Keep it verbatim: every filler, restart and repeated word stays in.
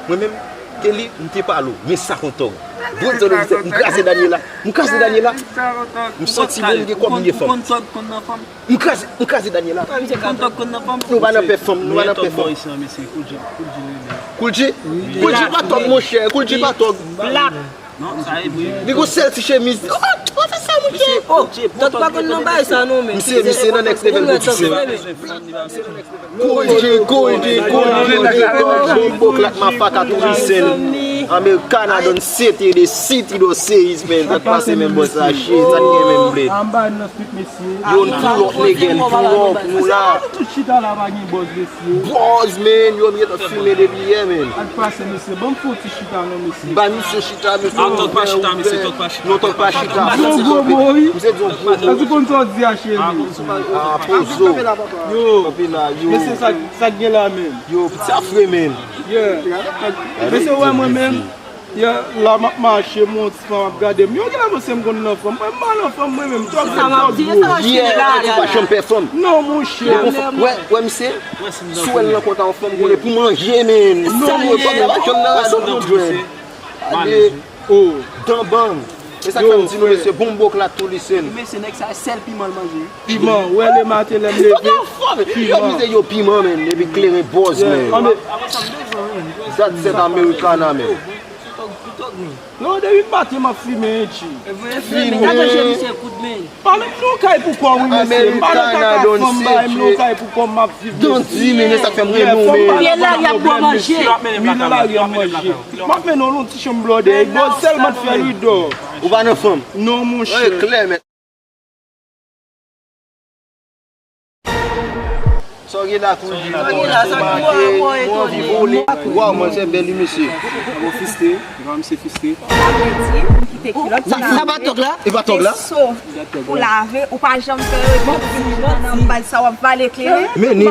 Mwen menm, Kelly, m te pale w, men sa kon tòg. Bon, m kraze Daniela. M kraze Daniela. M santi bon, m gen kòb, m gen fanm. M kraze, m kraze Daniela. Nou pa nan pè fanm, nou pa nan pè fanm. Kool G? Kool G pa tòg, monchè. Kool G pa tòg. Li gon sèl ti chemiz. Oh, ou fè sa, monchè. Oh, tòg pa konn nan bagay sa non, men. Misye, misye nan next level, monchè. Kool G, Kool G, Kool G, Kool G, bon boklak mafaka tou Lisèn. Americana don city, the city don seis, man. Sa k pase, men, bòs la, shit, sa k gen, men, bled. Anba nan street, mesye. Yo, n pull up, nèg, n pull up, nou la. Tout chita la, pa gen bòz, mesye. Bòz, man, yo, m gentan fimen depi yè, man. Sa k pase, mesye? Ban m fè yon ti chita, non, mesye. Ba misye chita, mesye. Ah, tòg pa chita, mesye, tòg pa chita. Non, tòg pa chita. Yon gwo mo, wi. Misye di yon gwo mo. Èske w konn sa w di a, cheri? Ah, pozo. Yo. Kanpe la, yo. Mesye, sa, sa k gen la, menm? Yo, piti sa fre, menm. Yeah. Mesye, wè mwen menm. Yeah, la, m ap mache, m wè yon ti fanm ap gade m. Yo, gen la, mesye, m konn nan fanm. Mwen, m pa nan fanm, mwen menm. Tòg, sa m ap di, sa m ap chire la, la, la. Ou pa janm pè fanm. Non, monchè. Wè, wè, misye. Si w wè l nan kont a yon fanm, konnen pou manje, menm. Non, monchè. Tòg la pa janm nan radòt, non, jwenn. Ale. Oh. Dan bang. E sa k fè m di nou, mesye, bon boklak tou Lisèn. Mesye, nèg sa, sèl piman l manje. Piman, wè le maten lè m leve. Yo, misye, yo piman, menm, epi kleren bòz, menm. Zat sèt Americana, menm. Non, depi maten m ap fimen, G. Fimen. Pale m non kay pou kò, wi, mesye. M pa nan kaka fanm, bay m non kay pou kò, m ap viv, mesye. Don di, men sa k fè m renmen w, men. Pye lari ap bò manje. Wi, nan lari ap manje. M ap mennen w nan ti chanm blòdè. Bò sèlman t fè ridò. Ou pa nan fanm. Non, monchè. Klè, men. Sa w gen la, Kool G? Sa w gen la, sa w gen la, mwen anvi vole. Waw, manzè bèl wi, mesye. Sa bon, fiste. Misye fiste. Sa vle di, m kite kilòt pou lave. Sa pa tòg la? E pa tòg la? Pou lave, ou pa janm fè yo, epi w di nan bal sa w ap vale kleren. Men ni.